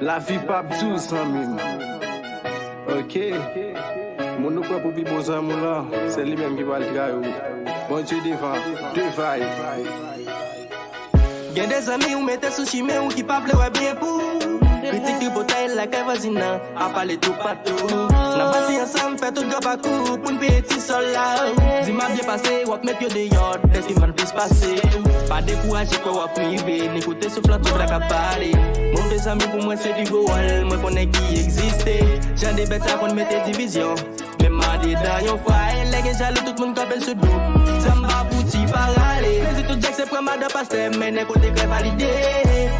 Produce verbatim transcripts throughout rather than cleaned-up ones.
Lavi p ap dous, zanmi m. Ok. Moun ou pran pou pi bon zanmi w lan, se li menm ki pral trayi w. Bondye devan, devay. Gen de zanmi ou mete sou chimen ou ki pa vle wè byen pou ou. Kritik, tripotay lakay vwazin nan, ap pale toupatou. N ap pase ansanm, fè tout gran pakou pou n peye ti sòl la. Di m ap byen pase, w ap met yo deyò, dèske m ann plis pase w. Pa dekouraje, kwè w ap rive, ni koute souf lan tout la k ap pale. Move zanmi pou mwen se pi gwo wòl, mwen konnen ki egziste. Jan de bèt sa konn mete divizyon. Men mande dan yon fwa, e lè gen jalou, tout moun kanpe sou do. Zam pa fouti pa rale. Mezi tout djèk se pran madan pastè, mennen kote krè valide.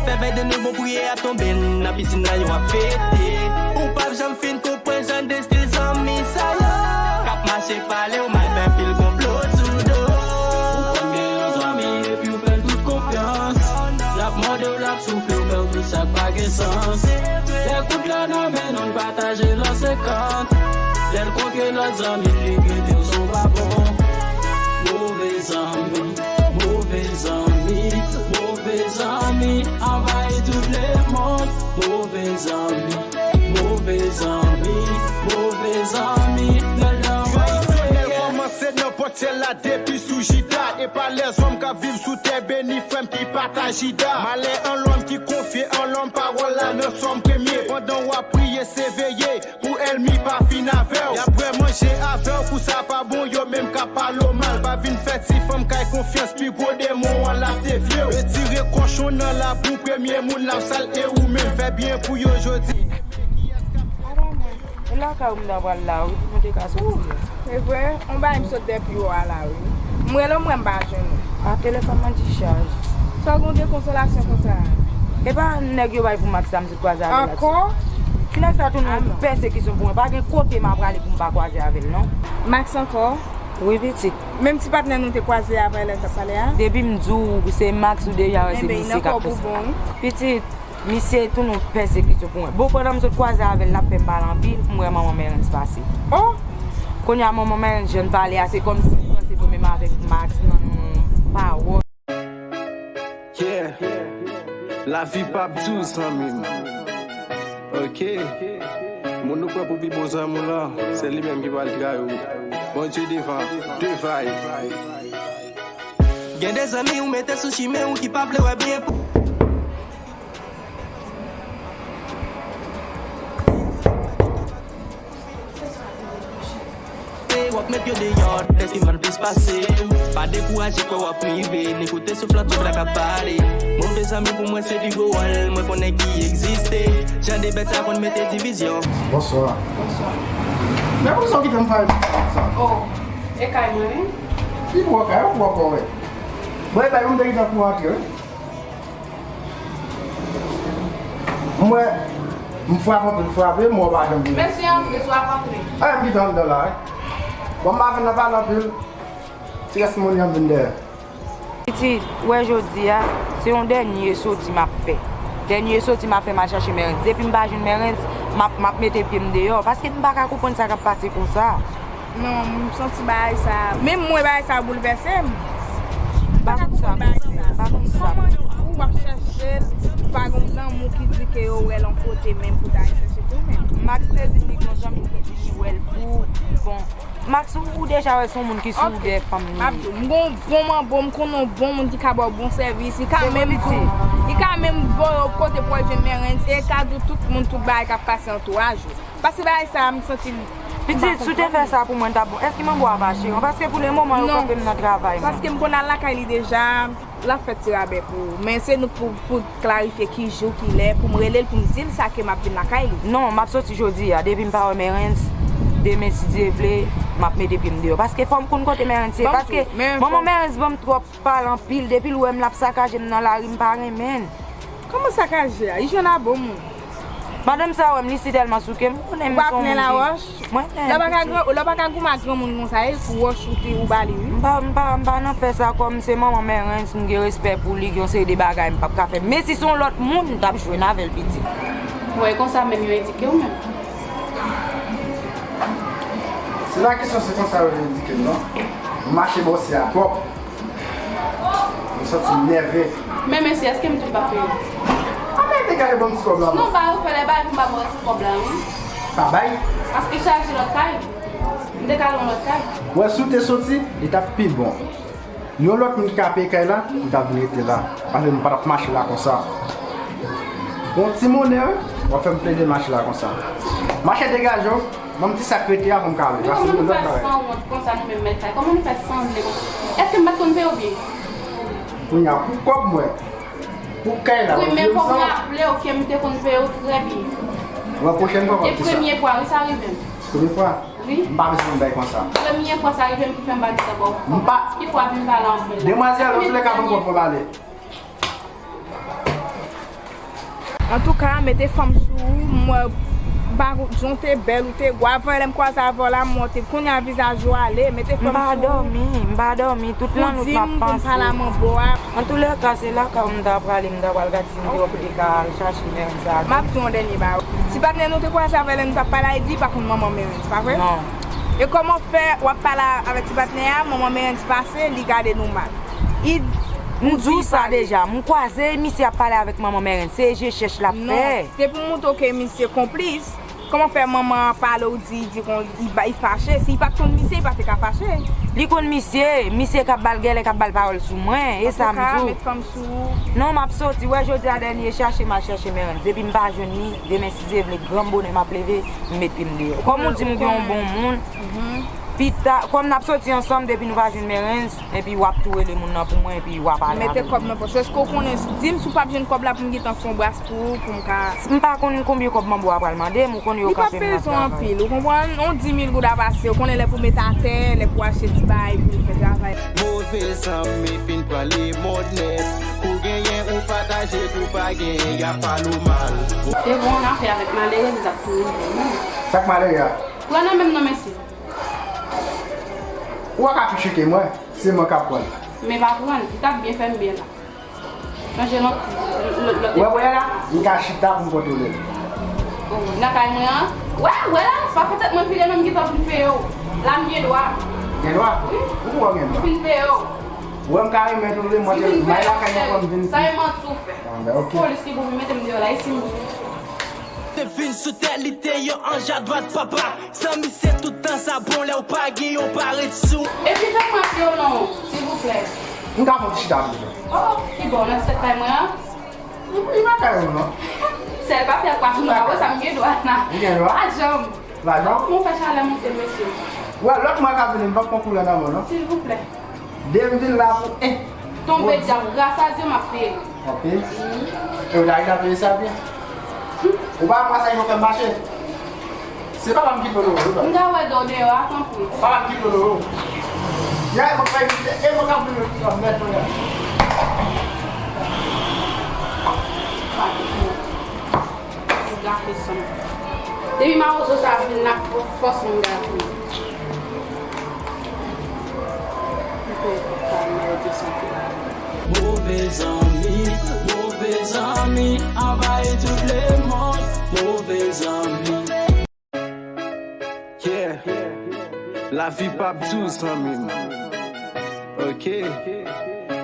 Fè vèy de nou bon priye ap tonbe, nan pisin nan yo ap fete. Ou p ap janm fin konprann jan de stil zanmi sa yo. K ap mache pale w mal, fè pil konplo sou do. Ou konn gen yon zanmi epi w fè l tout konfyans. L ap mòde w, l ap soufle w, fè w tout sa k pa gen sans. Lè kout la nan men nou, n pataje lan senkant. Lè l kontre lòt zanmi, li grite w son pa bon. Move zanmi, move zanmi, move zanmi anvayi tout lemonn. Move zanmi, move zanmi, move zanmi nan lanmò. Kòmanse nan pòt syèl la depi sou chita. E pa lèzòm k ap viv sou tè beni, frè m, ki pa ta chita. Malè an lòm ki konfye an lòm, pawòl la nan sòm premye. Pandan w ap priye, se veye pou ènmi pa fin avè w. Y ap bwè manje avè w, kou sa pa bon, yo menm k ap pale w mal. Pa vin fè ti fanm kay konfyans, pi gwo demon an l ap devye w. Retire kòchon nan labou, premye moun l ap sal e ou menm. Fè byen pou yo jodi. E lakay ou m ta pral la wi, pou mwen te ka soti a. E vre, on bagay m sot depi ou a la wi. M rele w, m wè m pa jwenn ou. A, telefòn mwen dichaj. Sa w gen de konsolasyon konsa? E pa nèg yo bay pou Max la m sot kwaze avè l la. Ankò? Ti nèg sa tounen yon pèsekisyon pou mwen. Pa gen kote m a prale pou m pa kwaze avè l non. Max ankò? Wi pitit. Menm ti patnè nou te kwaze avè l lè n t ap pale a? Depi m di w se Max ou deja wè se misye k ap fè sa. Pitit. Misye tounen yon pèsekisyon pou mwen. Bon, pandan m sot kwaze avè l, l ap fè m pale anpil pou m wè manman Merens pase. Oh! Kounye a manman Merens jwenn pale a, se kòmsi li panse mwen menm avèk Max nan yon pawòl. Yeah. Lavi p ap dous, zanmi m. Ok. Moun ou pran pou pi bon zanmi w lan, se li menm ki pral trayi w. Bondye devan, devay. Gen de zanmi ou mete sou chimen ou ki pa vle wè byen pou w ap met yo deyò, dèske m ann plis pase w. Pa dekouraje, kwè w ap rive, ni koute souf lan tout la k ap pale. Move zanmi pou mwen se pi gwo wòl mwen konnen ki egziste. Jan de bèt sa konn mete divizyon. Bonswa. Bonswa. Men poukisa w kite m fè sa? Oh, e kay mwen wi. Pi gwo kay ou pran kò wè. Bon, e bay ou m te gentan pou antre wi. M wè, m frape anpil frape, m wè w pa janm vini. Mesye, antre, swa antre. A, m kite anndan la, wi. Bon, m pa vin nan pale anpil. Ti rès moun yo, m vin dèyè. Pitit, ou wè jodi a, se yon dènye soti m ap fè. Dènye soti m ap fè, m al chache Merens. Depi m pa jwenn Merens, m ap, m ap mete pye m deyò. Paske m pa ka konprann sa k ap pase konsa. Non, m santi bagay sa, menm mwen bagay sa boulvèse m. M pa ka konprann bagay sa. Kòman ou w ap chèche l, ou pa gen yon zanmi w ki di ke yo wè l yon kote menm pou w ta al chèche tou menm? Max te di m li gen yon zanmi ki di li wè l pou, bon, Max ou, ou deja wè se yon moun ki sou dè fanm li. M ap di w, m gen yon bon manbo, m konnen yon bon moun ki ka ba w bon sèvis, li ka menm di, li ka menm voye w kote pou w al jwenn Merens, e ka di w tout moun tout bagay k ap pase antouraj ou. Paske bagay sa a, m santi l. Pitit, si w te fè sa pou mwen, t ap bon. Èske manbo a pa cheri w? Paske pou le moman, yo kanpe m nan travay mwen. Paske m konn al lakay li deja, l ap fè ti rabè pou ou. Men se nou pou, pou klarifye ki jou, ki lè, pou m rele l, pou m di l sa ke m ap vin lakay li. Non, m ap soti jodi a. Depi m pa wè Merens, demen, si Dye vle, m ap mete pye m deyò. Paske fò m konn kote Merens ye. Paske manman Merens ban m twòp pale anpil. Depi l wè m, l ap sakaje m nan lari, m pa renmen l. Kòman sakaje a? Li jwenn a bon moun. Madanm sa wè m, li si tèlman souke m, ou konnen m se yon moun ki, mwen menm, lè w pa ka goumen ak granmoun konsa, e pou wòch ou te, ou ba li, wi. M pa, m pa, m pa nan fè sa, kòm se manman Merens, m gen respè pou li, gen yon seri de bagay m p ap ka fè. Men si se yon lòt moun, m t ap jwenn avè l, pitit. Bon, e konsa menm yo edike w menm? Se pa kesyon se konsa yo edike m, non. M mache bòse a twòp. M santi m nève. Men mesye, èske m di w pa peye? A, men Kay ban m ti kòb la, non, non. Ba yo fè lè bay pou m pa ba yo ti kòb la, wi. Pa bay? Paske chaje lòt kay. M te ka lwen lòt kay. Wè, si w te soti, li t ap pi bon. Yon lòt moun ki ka peye kay la, m t ap vin rete la. Paske m pa t ap mache la konsa. Yon ti monnen, wi, w ap fè m plede mache la konsa. Mache degaje w, ban m ti sa k rete a pou m ka ale. Paske m gen lòt bagay. Kòman nou fè sanwont konsa nou menm mèt kay? Kòman nou fè sanble konsa? Èske m pa t konn peye w byen? Kounye a, pou kòb mwen, pou kay la, wi, men fò m raple w ke m te konn peye w trè byen. Wè, pwochèn fwa, w ap di sa. E premye fwa, wi, sa rive m. Premye fwa? Wi. M pa bezwen bay konsa. Premye fwa sa rive m ki fè m pa di sa ba w. M pa. Ki fwa vin pale anpil la. Demwazèl, antoulèka, ban m kòb mwen pale. Antouka, mete fanm sou ou, m wè, ba, jan w te bèl, ou te gwo. Avan lè m kwaze avè w la, m wè w te kounye a vizaj ou ale, mete fanm sou ou. M pa dòmi, m pa dòmi, tout lannwit m ap panse. Pou di m, pou m pale a manbo a. Antoulèka, se lakay ou m ta prale, m ta pral gad si m te wè pou te ka al chache Mèrens sa. M ap di w yon dènye bagay. Ti patnè nou te kwaze avè lè nou t ap pale a, li di li pa konn manman Mèrens, pa vre? Non. E kòman fè w ap pale avèk ti patnè a, manman Mèrens pase, li gade nou mal? Li, m di w sa deja, m kwaze misye ap pale avèk manman Mèrens, se rechèch l ap fè. Non, se pou montre w ke misye konplis. Kòman fè manman an pale w di, di kon, li ba, li fache? Si li pa t konn misye, li pa te ka fache. Li konn misye, misye k ap ba l gèlè, k ap ba l pawòl sou mwen, e sa m di w. Antouka, met fanm sou ou. Non, m ap soti, wè, jodi a dènye chache, m al chache Mèrens. Depi m pa jwenn li, demen, si Dye vle, granm bonè m ap leve, m met pye m deyò. Kòm ou di m gen yon bon moun, pita, kòm n ap soti ansanm, depi nou pa jwenn Mèrens, epi w ap tou rele moun nan pou mwen, epi w ap ale avè l. Mete kòb nan pòch ou. Èske w konnen, di m si w p ap jwenn kòb la pou m gentan fè yon bras pou ou, pou m ka. M pa konn konbyen kòb manbo a pral mande m, ou konnen yo kanpe m nan travay. Li p ap peze anpil, ou konprann? Yon di mil goud ap ase, ou konnen lè pou met atè, lè pou achte ti bagay pou fè travay. Move zanmi fin pran lemòn nèt. Kou genyen ou pataje, kou pa genyen y ap pale w mal. Te gon afè avèk malere, li t ap touye m. Sa k malere a? Pran nan men m non, mesye. Ou pa ka tou chike mwen, se mwen k ap pran l. Men pa pran l, li t ap byen fè m byen la. Chanje lòt, lòt, lòt. Wè, wè la, m ka chita pou m kontwole l. Oh, nan kay mwen an. Wè, wè la, pa fè tèt mwen vire non, m gentan fin peye w. La m gen dwa. Gen dwa? Wi. Ou kwè w gen dwa? M fin peye w. Wè, m ka renmen tou vre, mwen te may lakay mwen pou m vin. Sa e manti w fè. Ah, ben, ok. Polis ki pou vin mete m deyò la, isi m. Te vin sou tè, li te yon anj adwat, papa. Zanmi se tout tan sa bon, lè w pa gen, yo pa ret sou. Epi fè m raple w non, silvouplè. M ka pran ti chita pou ou. Oh, ki bon, nan sèt kay mwen an? Li pa kay ou non. Sèl pa fè kwa sou mwen, wè sa m gen dwa la. Ou gen dwa? Pa janm. Pa janm? Mwen fè chalè monte, mesye. Wè, lòt mwa k ap vini, m p ap pran koulè nan men w non. Silvouplè. De m vin la pou en. Tonbe dyab, gras a Dye m ap peye. Ok. E w ta gentan peye sa byen. Ou pa wè sa yo fè m mache? Se papa m ki pran w, wi. M ta wè do deyò a, tanpri. Papa m ki pran w. Ya, e mwen k ap vin, e mwen k ap vin, mèt mwen la. Ou gate san m. Depi mawozo sa ap vin la, fò, fòs mwen gate. Move zanmi, move zanmi, anvayi tout lemonn, move zanmi. Yeah. Lavi p ap dous, zanmi m. Ok.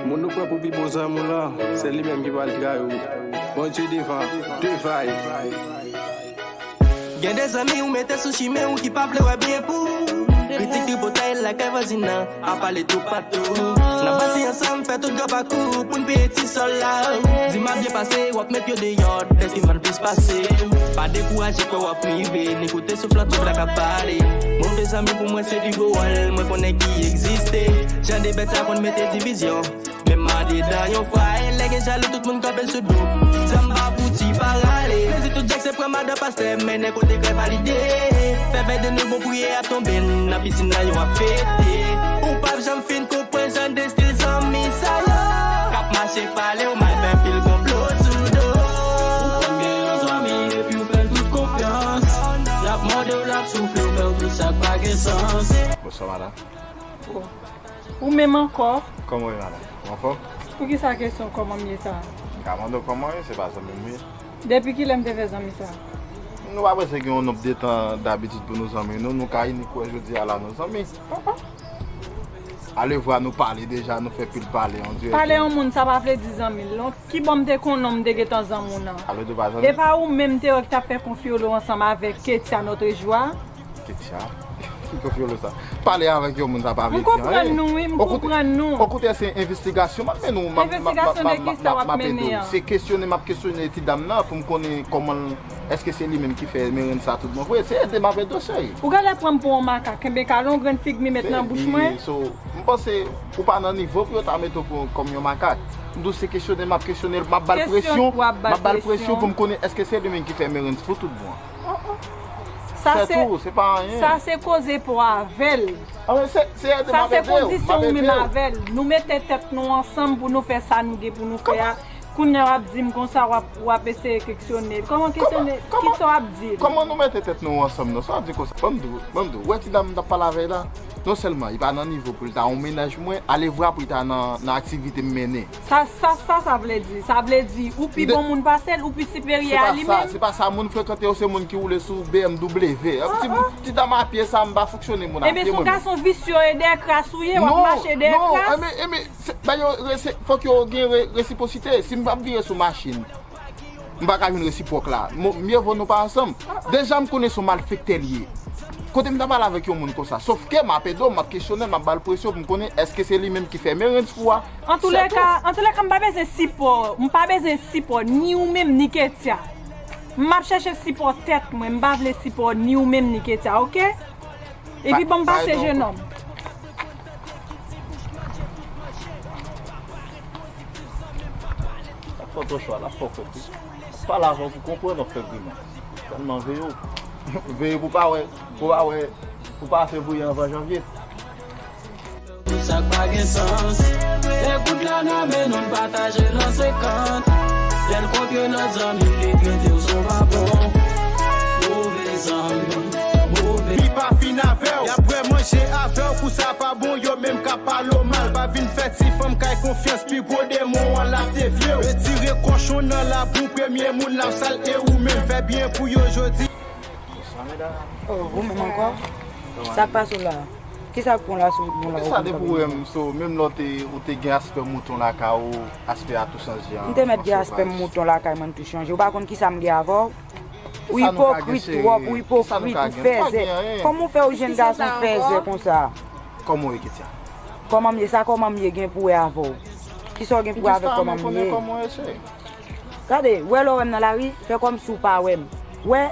Moun ou pran pou pi bon zanmi w lan, se li menm ki pral trayi w. Bondye devan, devay. Gen de zanmi ou mete sou chimen ou ki pa vle wè byen pou ou. Kritik, tripotay, lakay vwazin nan, a pale toupatou. N ap bati ansanm, fè tout gran pakou pou n peye ti sòl la. Di m ap byen pase, w ap met yo deyò, dèske m vann plis pase. Pa dekouraje, kwè w ap rive, ni koute souf lantouf la k ap pale. Move zanmi pou mwen se pi gwo wòl mwen konnen ki egziste. Jan de bèt sa konn mete divizyon. Menm andedan yon fwaye, lè gen jalou, tout moun kanpe sou do. Zam pa fouti pa rale. Mezi tout djèk se pran madan pastè, mennen kote krè valide. Fè vèy de nou bon priye ap tonbe, nan pisin nan yo ap fete. Ou p ap janm fin konprann jan de stil zanmi sa yo. K ap mache pale w mal, fè pil konplo sou do. Ou konn gen yon zanmi, epi w fè l tout konfyans. L ap mòde w, l ap soufle w, fè w tout sa k pa gen sans. Bonswa, madanm. Oh. Ou menm ankò? Kòman w ye, madanm? Ou anfòm? Poukisa kesyon kòman m ye sa a? M ka mande w kòman w ye, se pa zanmi m ou ye? Depi kilè m te fè zanmi sa a? Nou pa prèske gen yon nonb de tan dabitid pou nou zanmi, nou, nou ka inik wè jodi a la nou zanmi. Oh, oh. Alevwa nou pale deja, nou fè pil pale, on dirè. Pale yon moun, sa pa vle di zanmi l non. Kibò m te konnen w, m te gentan zanmi w nan? Alevwa zanmi. E pa ou menm te wè ki t ap fè konfyolo ansanm avèk Ketia Notre Joie? Ketia? Ki konfyolo sa? Pale avèk yon moun sa pa vle di anyen. M konprann nou, wi, m konprann nou. Okoute, se envestigasyon m ap mennen w, m ap, m ap, m ap, m ap, m ap ede w. Se kesyone m ap kesyone ti dam nan pou m konnen kòman l, èske se li menm ki fè mereng sa tout bon vre. Se ede m avèk dosye. Ou genlè pran m pou yon makak, enben kale yon grenn figi m met nan bouch mwen. So, m panse ou pa nan nivo pou yo ta mete w pou, kòm yon makak. M di w se kesyone m ap kesyone l, m ap ba l presyon, m ap ba l presyon pou m konnen èske se li menm ki fè mereng pou tout bon. Sa se, se tou, se pa anyen. Sa se koze pa w avè l. Sa se kondisyon ou menm avè l. Nou mete tèt nou ansanm pou nou fè sa nou gen pou nou fè a. Kounye a w ap di m konsa, w ap, w ap eseye keksyone l. Kòman keksyone l? Kisa w ap di l? Kòman nou mete tèt nou ansanm nan? Sa w ap di konsa? Ban m di w, ban m di w. Ou wè ti dam m t ap pale avè l la? Non sèlman li pa nan nivo pou l ta yon mennaj mwen, alevwa pou l ta nan, nan aktivite m mennen. Sa, sa, sa, sa vle di? Sa vle di ou pi bon moun pase l, ou pi siperyè a li menm? Se pa sa, se pa sa. Moun frekante yo se moun ki woule sou B M W. Ti, ti dam a pye sa, m pa fonksyone moun a pye mwen menm. Ebyen, se yon gason visye e dèkras ou ye, w ap mache dèkras. Non, non, ebyen, ebyen, se, ba yo, fòk yo gen re-, resipwosite. Si m ap vire sou machin, m pa ka jwenn resipwòk la. Mye vo nou pa ansanm. Deja, m konnen se yon malfektè li ye. Kote m ta pale avèk yon moun konsa? Sofke m ap ede w, m ap kesyone l, m ap ba l presyon pou m konnen èske se li menm ki fè merens pou a. Antoulèka, antoulèka, m pa bezwen sipò, m pa bezwen sipò, ni ou menm, ni Ketia. M ap chèche sipò tèt mwen, m pa vle sipò ni ou menm, ni Ketia, oke? Epi ban m pase, jenòm. Sa k fè w tò chwa la, fò w fè tou. Pale avè w pou konprann, w ap fè grimas. Sèlman veye w. Veye pou pa wè, pou pa wè, pou pa fè bri anvan janvye. Tout sa k pa gen sans. Lè goud la nan men nou, n pataje l an senkant. Lè l kontre nan zanmi l, li trete w se yon pa bon. Move zanmi, move. Li pa fin avè w, y ap bwè manje avè w, kou sa pa bon, yo menm k ap pale w mal. Pa vin fè ti fanm kay konfyans, pi gwo demon an l ap devye w. Retire kòchon nan labou, premye moun l ap sal e ou menm. Fè byen pou yo jodi. Oh, ou menm ankò? Sa k pase w la? Kisa k pran w la sou wout mwen la? Kisa depi w wè m, so, menm lè w te, ou te gen aspè mouton lakay ou, aspè a tou chanje an? M te mèt gen aspè mouton lakay mwen, m tou chanje. Ou pa konn kisa m gen avè w? Ou ipokrit twòp, ou ipokrit, ou fèzè. Kòman w fè w jwenn gason fèzè konsa? Kòman w ye, Ketia? Kòman m ye? Sa kòman m ye gen pou wè avè w? Kisa w gen pou wè avèk kòman m ye? Gade, wè lè w wè m nan lari, fè kòmsi w pa wè m. Wè,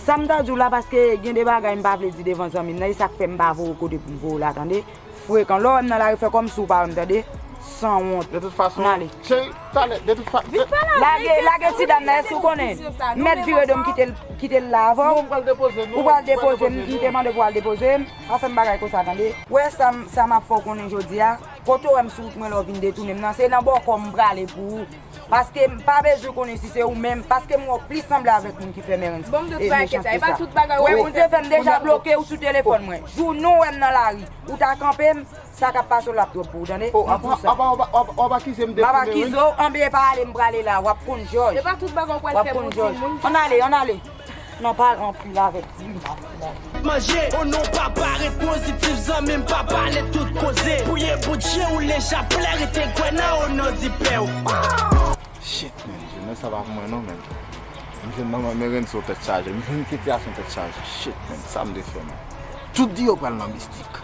sa m ta di w la, paske gen de bagay m pa vle di devan zanmi m nan, e sa k fè m pa voye w kote pou m voye w la, tande. Frekan, lè w wè m nan lari, fè kòmsi w pa wè m, tande. Sanwont. De tout fason, ann ale. Cheri, talè, de tout fa-, vin pa la, lage, lage ti dam nan, èske w konnen? M mèt vire do m kite l, kite l la avè w. Non, m pral depoze, non, ou pral depoze m, m te mande pou w al depoze m. Pa fè m bagay konsa, tande. Wè sa m, sa m ap fè w konnen jodi a. Kote w wè m sou wout mwen la, w vin detounen m nan, se nan bòkò m prale pou ou. Paske m pa bezwen konnen si se ou menm, paske m wè w plis sanble avèk moun ki fè mèrens e mechanste sa. Wè, Bondye fè m deja bloke w sou telefòn mwen. Jou nou wè m nan lari, ou ta kanpe m, sa k ap pase w la ap twòp pou ou, tande? M di w sa. M ap akize w, anben pa ale, m prale la, w ap konn jòj. W ap konn jòj. Ann ale, ann ale. Nan pale anpil avèk li. Manje, o non papa, ret pozitif, zanmi m pa pale tout koze. Pouye bout je w, le chaplè, rete kwè nan o non di pè w. Shit, man, jounen sa pa pou mwen non, man. M jwenn manman Meren sou tèt chaje, m jwenn Ketia sou tèt chaje. Shit, man, sa m te fè, man. Tout di yo pral nan mistik.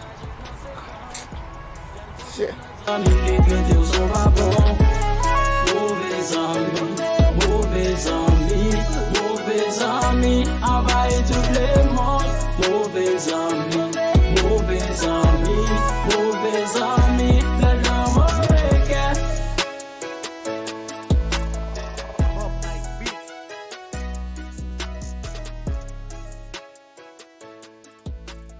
Shit.